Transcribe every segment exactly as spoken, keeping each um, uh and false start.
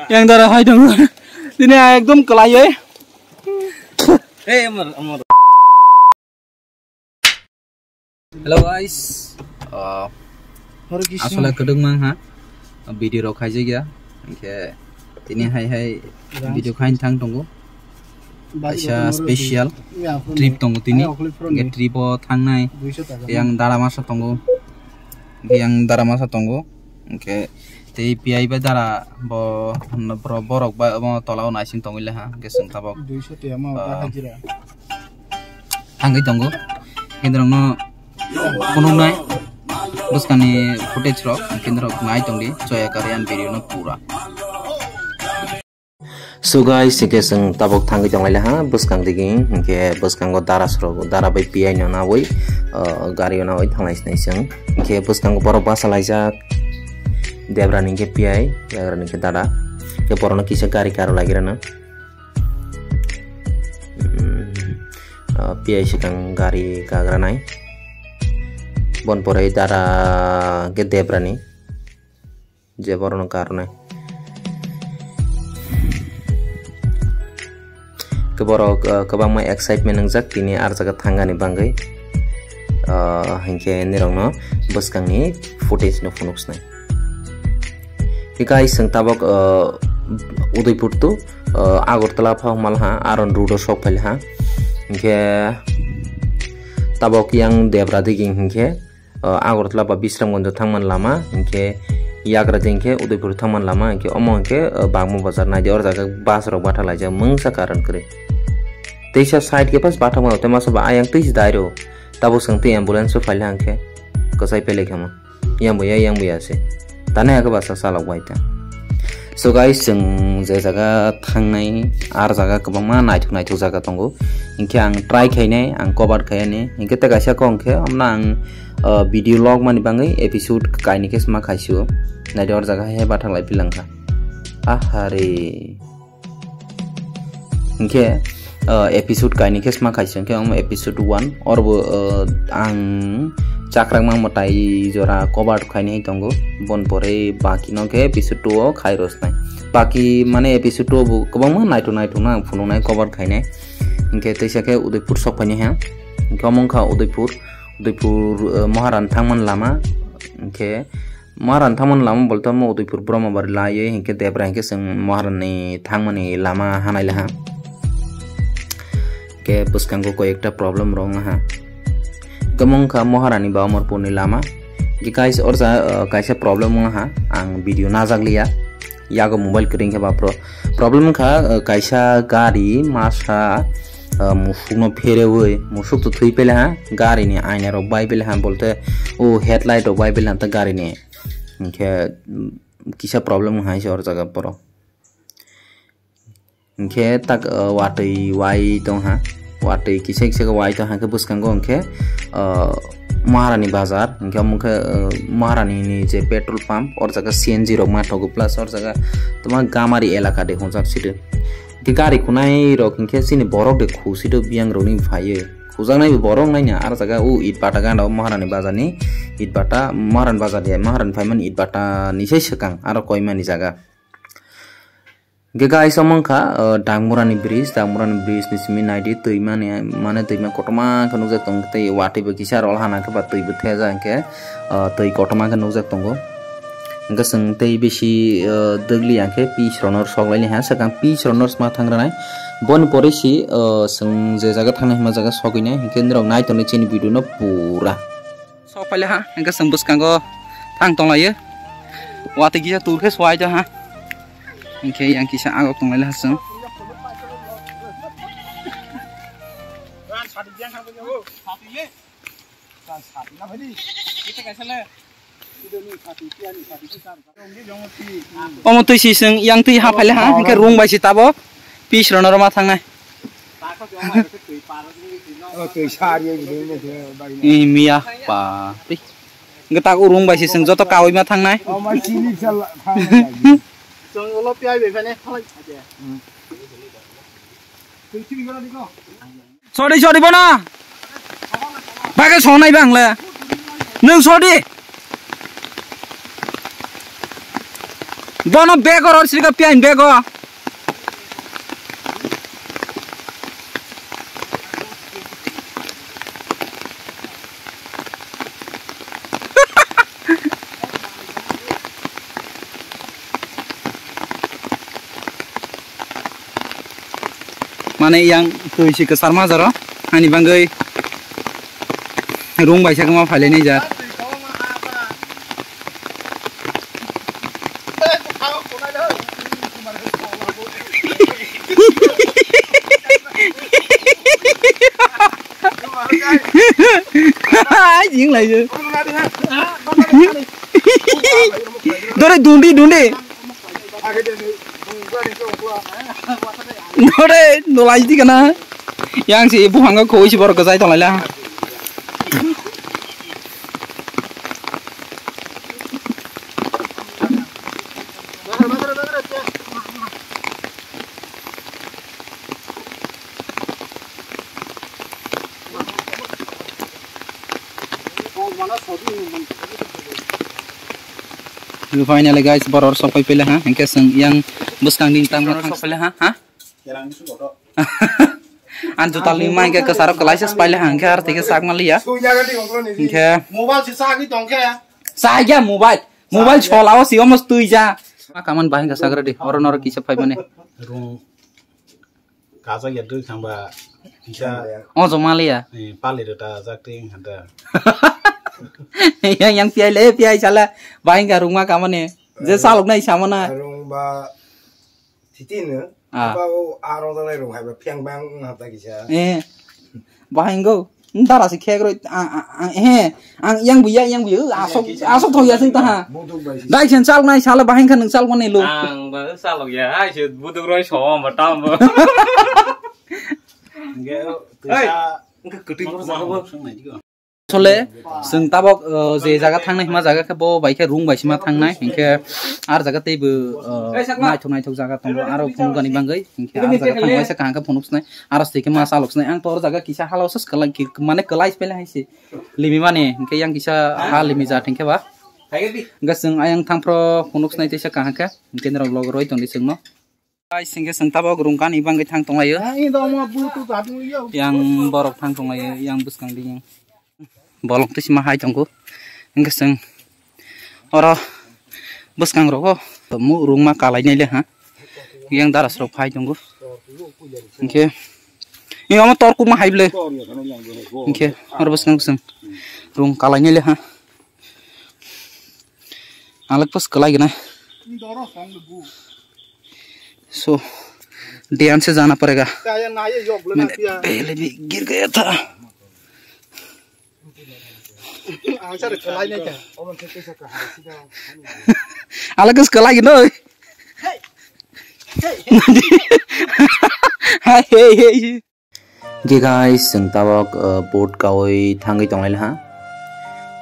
Yang dara hai dong. Tini ekdom kelai, eh. Eh, amar, amar. Hello guys. Uh, aswlai kwdwkma wngha. Video rok khaijakya. Hwnkhe tini hai hai video khaina thang tongo. Kaisa special trip tongo tini. Hwnkhe trip o thangnai. Yang dara masa tongo. Yang dara masa tongo. Hwnkhe tei piyai bai dara bo, bro-, borok bai omo tola o naising tongwi laha. Hwnkhe chwng tabok, ah, thangwi tongo. Hwnkhe norokno phunuknai bwskangni footage rok. Hwnkhe norok nai tongdi Joya Karyan video no pura. So guys, hwnkhe chwng tabok thangwi tonglaila ha bwskang digi, hwnkhe bwskango dara sorok, dara bai piyai no nawi, uh, gari o nawi thanglai sinai chwng. Hwnkhe bwskango borok bachalaijak, debra ni hwnkhe piyai, yagra ni hwnkhe dada. Hwnkhe borokno kisa gari karo lagirano. Hmm, uh, piyai swkang gari kagranai. Bon pore dada hwnkhe debra ni. Je borokno karnai. Khe borok, uh, kwbangma excitement wngjak tini ar jaga thangani bagwi. Uh, hinkhe nirokno bwskangni footage no phunuk sinai. Khe guys, chwng tabok, uh, Udaipur to, uh, Agartala pha malha, aron road o sok phailha. Hinkhe tabok yang debra digi hinkhe, uh, Agartala ba Bisramganj thangmani lama, hinkhe yagra de hinkhe Udaipur thangmani lama, hinkhe omo hinkhe, uh, Bagma bazar naidi, oro jaga bus rok bathalaijak mungsa karon kwrwi. Teisa side khe pas bathakma tei masa ba ayang twi se dairo. Tabuk chwng twi ambulance o phailha hinkhe kwchai pele khamo. Yang bo ya, yang bo ya se. Tani hake basa salok bai ta. So guys, chwng je jaga thangnai, ar jaga kwbangma naithok naithok jaga tongo. Hinkhe ang try khainai, ang cover khaiyani. Hinkhe tei kaisa kok hinkhe, amno ang, uh, video log mani bagwi episode kainwi khe sma khaisio. Naidi or jaga hai bathang lai pilangkha. Ahare. Hinkhe, uh, episode kainwi khe sma khaisio, hinkhe omo episode one. Orbo, uh, ang chakrakma mwtai jora cover khainai tongo. Bon pore baki no khe episode two o khai rosnai. Baki mane episode two o bo kwbangma naithok naithok no ang phunuknai cover khainai. Hinkhe teisa khe Udaipur sok phainai ha. Hinkhe omo wngkha Udaipur, Udaipur, uh, Maharan thangmani lama. Hinkhe Maharan thangmani lama bolte omo Udaipur Brahmabari laiwi hinkhe debra hinkhe chwng Maharanni thangmani lama hanai laha. Hinkhe bwskango koi ekta problem rok wngha. Hinkhe omo wngkha Maharani ba Amarpurni lama. Hinkhe guys, or ja, uh, kaisa problem wngha, ang video najak liya. Yago mobile kwrwi hinkhe ba pro-, problem wngkha, uh, kaisa gari masa, uh, musukno pherewi, musuk to thwi pele ha, gari ni aina rok bai pele ha, bolte o headlight rok bai pele ha, ta gari ni. Hinkhe, mm, kisa problem wngha se or jaga borok. Hinkhe tak, uh, watwi wai tongha, watwi kisa kisa khe wai tongha, hinkhe bwskango hinkhe, uh, Maharani bazar, hinkhe omo khe, uh, Maharani ni je petrol pump, or jaga C N G rok ma thogo, plus or jaga tama gamari elaka de hongjak side. Hinkhe gari khunai rok hinkhe chini borok de khusido biyang rokni phaiwi. Khujaknai bo borok naina ar jaga o it bata gana o Maharani bazar ni it bata, Maharani bazar de, Maharani phaimani it bata ni sai swkang aro koimani jaga. Hinkhe guys, omo wngkha, uh, Dangmurani bridge, Dangmurani bridge ni simi naidi twimani, mane twima kotorma khe nukjak tongo tei watwi bo kisa rol hana khe ba twi bo thejak hinkhe, uh, twi kotorma khe nukjak tongo. Hinkhe chwng tei bisi, uh, dwgli ya khe pitch rokno sok laini ha, swkang pitch rokno sma thang rwnai. Boni pore si, uh, chwng je jaga thangnai hwnma jaga sogwi nai, hinkhe norok nai tongdi chini video no pura. Sok paile ha, hinkhe chwng bwskango thang tonglaio. Watwi kisa tur khe swai to ha. Hinkhe yang kisa agok tonglaile ha chwng. Omo twi si chwng yang twi ha phaile ha, hinkhe rung bai si tabok pitch rokno rwma thangnai. Ih, miya pa. Hinkhe tak o rung bai si chwng joto kaui ma thangnai. Sodi, sodi bono. Bagwi songnai bang le. Nwng sodi. Bono bego rw sirika piyain bego. Mane yang twi si kwchar ma jaro, ani bagwi rung bai sa kwma phailai nai ja. Ai, jing lai je. Dore dundi, dundi. Dore, no lai di kana. Yang si buhang ko koi si borok jai tong lai la. Finally guys, borok sok pai pele ha, hingke seng yang bwskang ding tang sok pele ha, ha? An jutal ni mai ke kesaro kelai ses paile hang ke ar tike sak maliya. Hingke mobile si sak ni tong ke. Sa ya mobile. Mobile chola o si omos tui ja. Ma kaman bahing ka sagra di. Oro noro kisa pai mane. Rung kaja ya dui thangba kisa. O jo maliya. Eh, pali rota jak ting handa. Yang, yang piai le, piai sala. Bahing ka rung ma kamane. Je salok nai samana. Rung ba Titi no. Ah. Apa o aro dalai rung hai ba phiang bang ngap ta kisa. Eh. Bahing go. Dara si khek roi. Ang, ang, ang, he. Ang yang buya, yang buya. Asok, asok thong ya sing ta ha. Buduk bai si. Dai sen sal nai sala bahing khan sal mane lo. Ang ba salok ya. Ai se buduk roi so ba tam ba. Nge, Hei. Tuisa. Engka kwtwi. Song nai digo. Sole, chwng tabok, uh, je jaga thangnai hima jaga khe bo bai khe rung bai sima thangnai, hinkhe ar jaga teibo, uh, naithok naithok jaga tongo, aro phunukani bagwi, hinkhe ar jaga thangbai se kaham khe phunuk sinai, aro se khe ma chalok sinai. Ang to oro jaga kisa hala se kwlai, ki-, mane kwlai pele hai se limi mani, hinkhe yang kisa ha limi ja thengkhe ba. Hinkhe chwng ayang thangphro phunuk sinai teisa kaham khe, hinkhe norok log roi tongdi chwngno. Guys, hingke chwng tabok rungkani bagwi thang tonglaio. Yang borok thang tonglaio, yang bwskang di yang. Bolong twi sima hai tongo. Hingke chwng oro bwskang rogo mu rungma kalai nai le ha. Yang daras rok phai tongo. Hingke yang omo tor kuma hai ble. Hingke oro bwskang chwng rung kalai nai le ha. Alak pas kalai gana. So, ध्यान से जाना पड़ेगा। मैंने पहले भी गिर गया था। Alak pas kalai gana. Hai, hey, hey. Hingke guys, chwng tabok, uh, boat kawi thangwi tonglai ha.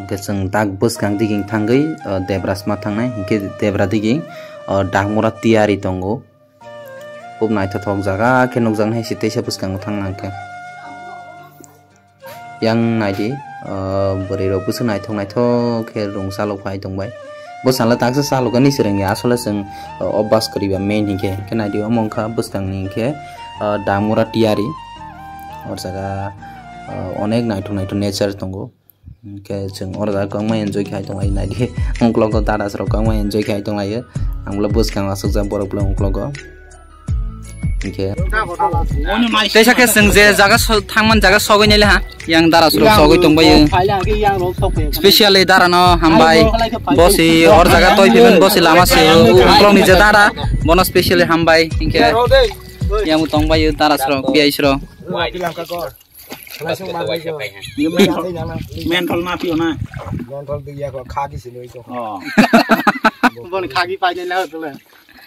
Hingke chwng tak bwskang diging thangwi, uh, Debrasma thangnai, hingke Debra diging, uh, Dangmura tiyari tongo. Khub naithothok jaga khe nukjaknai se teisa bwskango thangna hingke. Yang naidi, uh, bwrwi rok bwswk naithok naithok khe rung chalok phai tongbai. Bwskango taksa chalok ani swrwngya, asole chwng, uh, obas kwrwi ba main hinkhe. Hingke naidi omo wngkha bwskangni hinkhe, uh, Dangmura tiyari. O jaga, uh, onek naithok naithok nature tongo. Hingke chwng oro jaga kwbangma enjoy khai tonglai naidi. Ungkologo dadas rok kwbangma enjoy khai tonglaio. Ang bole bwskango aswkjak borok bole ungkologo. Hingke. Teisa khe chwng je jaga so-, thangman jaga sogwi nai le ha. Yang daras rok sogwi tongbaio. Specially dara no hambai. Bosi or jaga toi phiman bosi lama se. Uklok ni je dara. Bono specially hambai. Hingke. Yang tongbaio daras rok, piyais rok. Mental ma pio na. Mental de ya ko khagi sini ko. Oh. Bon khagi pai nai la tole.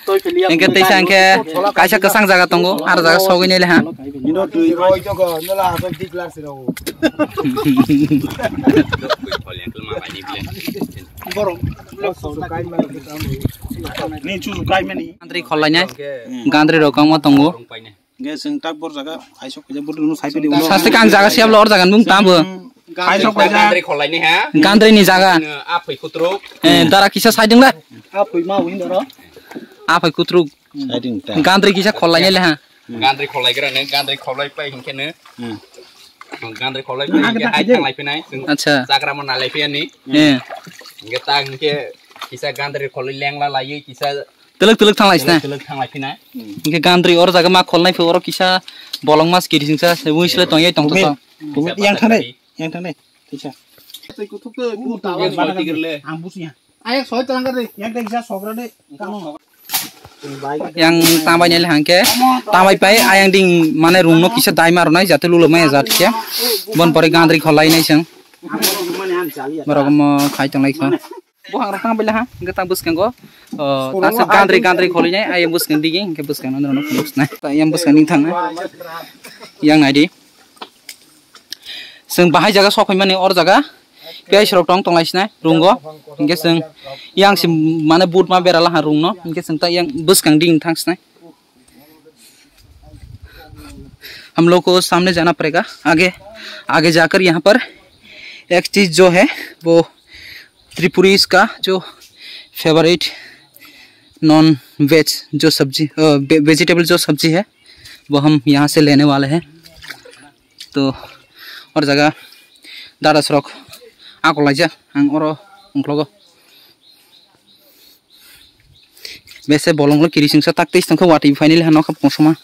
Hingke teisa hingke kaisa kwchang jaga tongo, aro jaga sogwi nai le ha. Ino twi oi to ko, nila asal declare sino. Borok. Ni chu kai mani. Gandri kholai nai. Gandri rok kwbangma tongo. Ge seng tak bor jaga, aisok kaja bor dunu sai pedi ulo. Saste kang jaga siap lor jaga nung tabo. Aisok kaja. Gandri kholai ni ha. Gandri ni jaga. Aphoi khutruk. Eh, dara kisa sai ding le. Aphoi ma win doro. Aphai kutruk. Gandri kisa kholai le ha. Gandri kholai gra ne, gandri kholai pai hinkhe ne. Gandri kholai pai hinkhe hai thanglai phinai. Acha. Chakrama nalai phiyani. Eh. Hinkhe ta hinkhe kisa gandri kholai lengla laiwi kisa Telek telek thanglai sna. Telek thanglai phinai. Hinkhe gandri or jaga ma kholnai phe oro kisa bolong mas kiri singsa se wis le tong yai tong tong. Yang thangnai, yang thangnai. Kisa. Ang busi ya. Ayek soi tangkar de, yang thangnai kisa sobra de. Yang tambai nai hangke, tambai pai ayang ding mane rung no kisa dai maro nai jate lulo maya jat khe. Bon pore gandri kholai nai seng. Borok mo khai tong lai kho. Bo hangrok tang bela ha, hingke tang bwskango, o, tasa gandri gandri kholi nai, ayang bwskang digi, hingke bwskang nang nang phunuk nai. Ta yang bwskang ning thang nai. Yang nai di. Seng bahai jaga sok mani or jaga. Piyai rok tong tong lai sinai, rungo. Hingke seng yang sim mane but ma bera la ha rung no. Hingke seng ta yang bwskang ding thang sinai. हम लोग को सामने जाना पड़ेगा आगे। आगे जाकर यहाँ पर एक चीज जो है वो त्रिपुरीज का जो फेवरेट नॉन वेज जो सब्जी, अ, वे-, वेजिटेबल जो सब्जी है वो हम यहाँ से लेने वाले हैं। तो और जगह दादा सड़क आको लाइजा आं ओरो उंखलोगो। Bese bolong lo kiri singsa tak tei tongkha watwi finally hano kha ponsoma.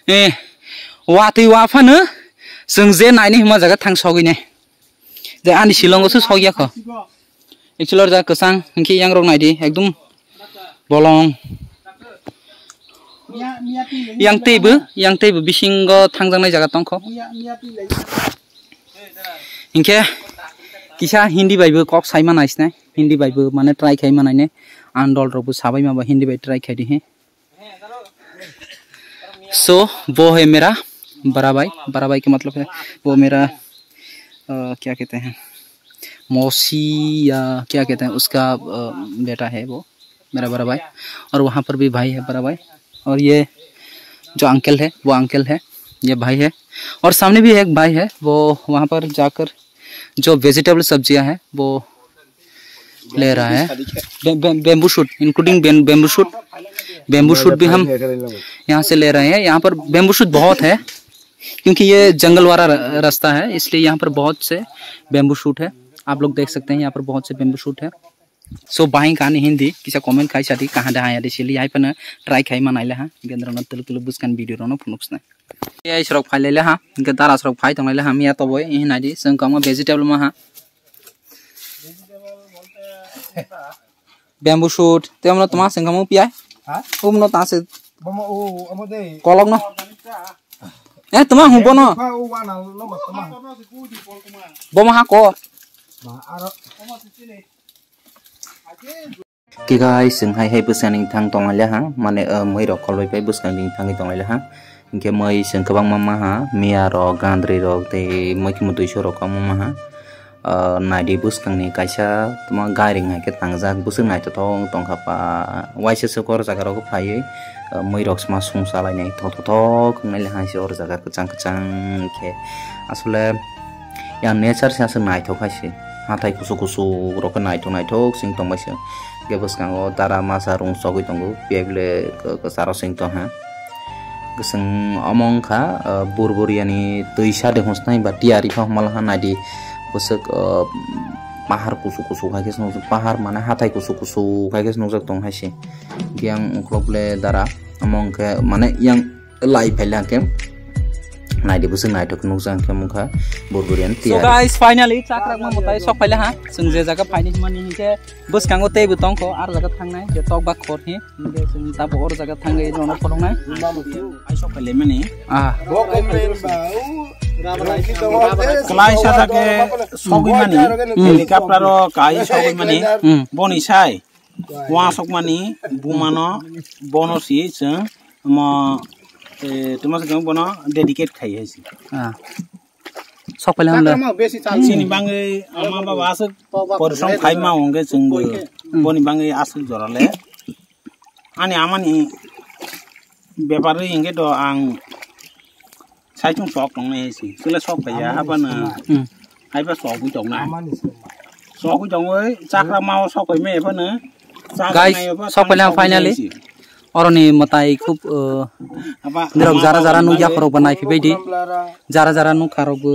Eh, watwi wa phano chwng je naini hima jaga thang sogwi nai. Je ani silongo se sogya kho. Actually or jaga kwchang hinkhe yang rok naidi ekdum bolong. Yang teibo, yang teibo bisingo thangjaknai jaga tongkho. Hinkhe kisa Hindi bai bo kok sai ma naisnai, Hindi bai bo mane try khai ma nainai, ang dol rok bo sabai ma ba Hindi bai try khai di he. So वो है मेरा बड़ा भाई, बड़ा भाई का मतलब है वो मेरा, अ, क्या कहते हैं, मौसी या क्या कहते हैं, उसका, अ, बेटा है वो। मेरा बड़ा भाई, और वहाँ पर भी भाई है, बड़ा भाई। और ये जो अंकल है, वो अंकल है, ये भाई है। और सामने भी एक भाई है, वो वहाँ पर जाकर जो वेजिटेबल सब्जियां हैं, वो ले रहा है। बे-, बे-, bamboo shoot, including bam-, bamboo shoot, bamboo shoot भी हम यहाँ से ले रहे हैं। यहाँ पर bamboo shoot बहुत है, क्योंकि ये जंगल वाला र-, रास्ता है, इसलिए यहाँ पर बहुत से bamboo shoot है। आप लोग देख सकते हैं, यहाँ पर बहुत से bamboo shoot है। So, bahai kha ani Hindi, kisa comment khai sadi, kaha de haya de sili, hai phano try khai ma nai le ha, gendro no tuluk tuluk bwskan video rono phunuk sna. Ai srok phai le ha, ge dara srok phai tong le ha, miya to boy, ihin nai di, sengkang ma vegetable ma ha. Bamboo shoot, te amno toma sengkang mo piya? Ha? Umno ta se. Bomo o, amo de. Kolok no. Eh, toma hum bono. Kha o wana lo ma toma. Bomo ha ko. Ma aro. Khe guys, chwng hai hai bwskanwi thang tonglaile ha, mane, uh, mui rok kholbai pai bwskanwi thangwi tonglaile ha. Hinkhe mui chwng kwbangma ma ha, miya rok, gandri rok tei mui khimui twi sorok kwbangma ma ha. Uh, naidi bwskangni kaisa tamo gairing hai khe tangjak, bwswk naithothok wng tongkha pa. Waisa swk o jaga rogo phaiwi, uh, mui rok sma sung chalainai thothothok wngnaile hai se o jaga kwchang kwchang khe. Asole yang nature se aswk naithok hai se. Hathai kusu kusu rok khe naithok naithok sing tongbai se. Hingke bwskango dara masa rung chogwi tongo, piyai bole kwcharo sing tongha. Kwchwng omo wngkha, ah, Burburiyani twisa de hwnsnai ba tiyari kha hwnma naidi bwswk, ah, pahar kusu kusu hai khe se nukjak, pahar mane hathai kusu kusu hai khe se nukjak tong hai se. Hingke yang ukulok le dara omo wngkhe mane yang lai phaile hwnkhe naidi bwswk naithok nukjak hwnkhe mungkha Burburiyani tiyari. So guys, finally chakrak ma mwtai sok phaile ha. Chwng je jaga phaini hwnmani hinkhe bwskango teibo tongkho, ar jaga thangnai je tok ba khor hi. Hinkhe chwng tabo or jaga thangwi rwna phunuknai. Ai sok phaile mani. Ah. Klai sa jaga sogwi mani. Hmm. Helicopter o kai sogwi mani. Hmm. Boni sai. Wasok mani bumano bono si chwng mo, eh, tuma se bono dedicate khai hai si. Ah. Sok phaile hamle. Chini bangwi ama baba aswk porisom khai ma hwnge chwng bo. Hmm. Boni bangwi aswk jorale. Ani amani bepar ri hwnge do ang saichung sok tongnai hai si. Chwle sok phaiya habana. Hmm. Haiba sok bui tongnai. Sokwi tongwi chakra mao sokwi me phano. Guys, sok paila finally. Oroni mwtai khub, uh, nirok jara jara nukya khorok bo naiphai baidi. Jara jara nukha rok bo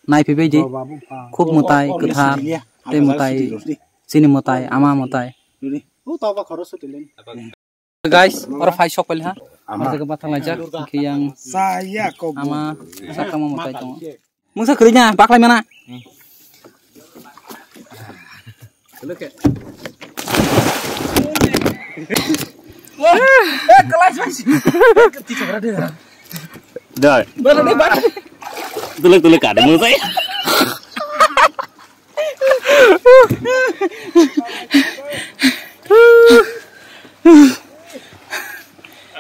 naiphai baidi. Khub mwtai kwthar, tei mwtai, chini mwtai, ama mwtai. Guys, oro phai sok paila ha. Ama. Oro jaga bathang laijak, khe yang ama sakamo mwtai tongo. Mungsa kwrwi na, baklai mana? Dai. Tuluk tuluk kada mungsa.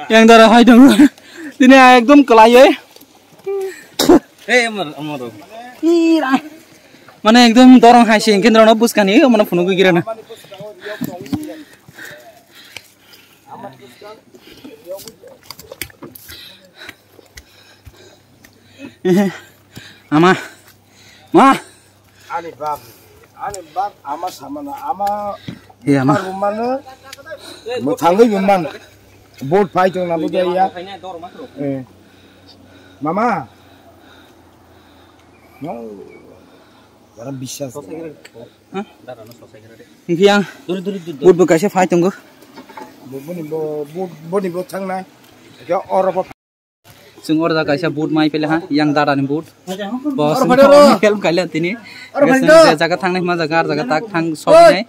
Yang dara hai dong. Tini ekdom kwlaiwi. Hey, amar, amar. Ira. Mane ekdom dorong hai se hingke norok buskani, mane phunugwi girana. Ama. Ma. Ani bab, ani bab ama samana, ama. He ama. Bumano. Mwthangwi buman. Bot phai tong na budai ya. Eh. Mama. No. Bara biswas. Hah? Hingke yang. Duri, duri, duri, duri. Bot bo kaisa phai tongo. Bo, boni bo, bo, boni bo thangnai. Ya oro bo. Chwng oro da kaisa boat mai pele ha, yang dada ni boat. Bo help kaile tini. Jaga thangnai ma jaga, ar jaga tak thang sok nai.